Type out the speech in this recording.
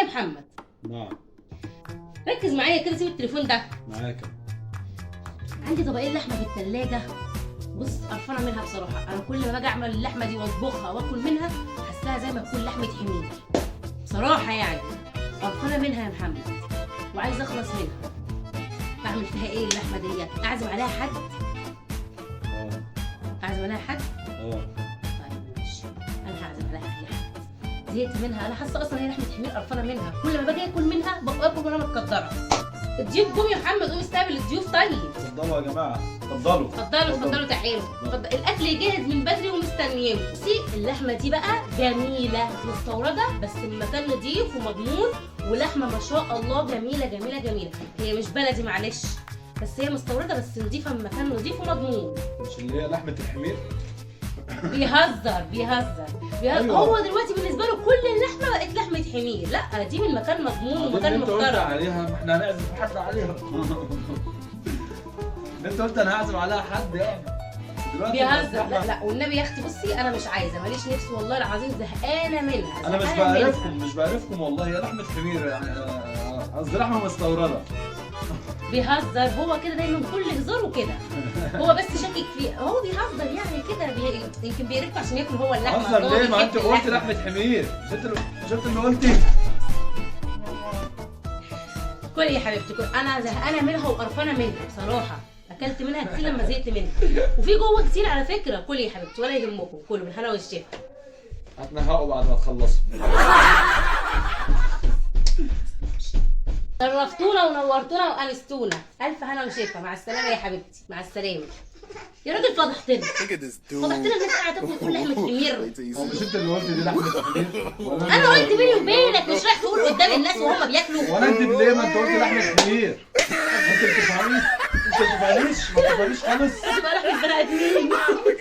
محمد. نعم. ركز معايا كده، سيب التليفون ده. معاك. عندي طبقين لحمه في التلاجة، بص قرفانه منها بصراحة. انا كل ما باجي اعمل اللحمة دي واطبخها واكل منها حاساها زي ما تكون لحمه حمير بصراحة، يعني قرفانه منها يا محمد وعايزه اخلص منها. بعمل فيها ايه اللحمة دي؟ اعزم عليها حد؟ اه. اعزم عليها حد؟ اه. طيب ماشي، انا هعزم عليها اي حد. زهقت منها، انا حاسه اصلا هي لحمه حمير، قرفانه منها. كل ما باجي اكل منها ببقى اكل وانا متقدره. الضيوف جم يا محمد، قوم استقبل الضيوف. طيب اتفضلوا يا جماعة، اتفضلوا اتفضلوا اتفضلوا، تعالوا اتفضل. الاكل جاهز من بدري ومستنيينكم. بصي اللحمة دي بقى جميلة، مستورده بس من مكان نضيف ومضمون، ولحمه ما شاء الله جميلة جميلة جميلة. هي مش بلدي معلش، بس هي مستورده بس نضيفه من مكان نضيف ومضمون. مش اللي هي لحمه الحمير؟ بيهزر بيهزر بيهزر. أيوة. هو دلوقتي بالنسبة له كل اللحمة بقت لحمه حمير. لا دي من مكان مضمون ومكان انت قلت محترم. عليها، ما احنا هنعزم حد عليها. انت قلت انا هعزم عليها حد يعني دلوقتي بيهزر. لا لا والنبي يا اختي، بصي انا مش عايزه، ماليش نفس والله العظيم، زهقانه منها. انا مش زهقانة منها. بعرفكم، مش بعرفكم والله. هي لحمه حمير يعني، قصدي لحمه مستورده. بيهزر هو كده دايما، كل هزاره كده. هو بس شاكك فيه، هو بيهزر يعني كده، يمكن بيقرفكم عشان ياكل هو اللحمة. هزر هو ليه؟ ما بيحب انت قلت اللحمة. لحمه حمير، مش انت اللي قلتي؟ كلي يا حبيبتي كل. انا زهقانه منها وقرفانه منها بصراحة، اكلت منها كتير لما زهقت منها، وفي جوه كتير على فكرة. كلي يا حبيبتي ولا يهمكم، كلوا بالهنا والشفا. هتنهقوا بعد ما تخلصوا. شرفتونا ونورتونا وانستونا، الف هنا وشفا. مع السلامة يا حبيبتي، مع السلامة. يا راجل فضحتنا، Look at this dude. فضحتنا. الناس قاعدة تاكل كل لحمه حمير. Wait till you هو see مش انت اللي قلت دي لحمه حمير؟ ولا انا قلت بيني وبينك، مش رايح تقول قدام الناس وهم بياكلوا. وانا انت ليه ما انت قلت لحمه حمير؟ انت بتفهميش؟ انت ما بتفهميش؟ ما بتفهميش خالص. تبقى لحمه بني ادمين. Look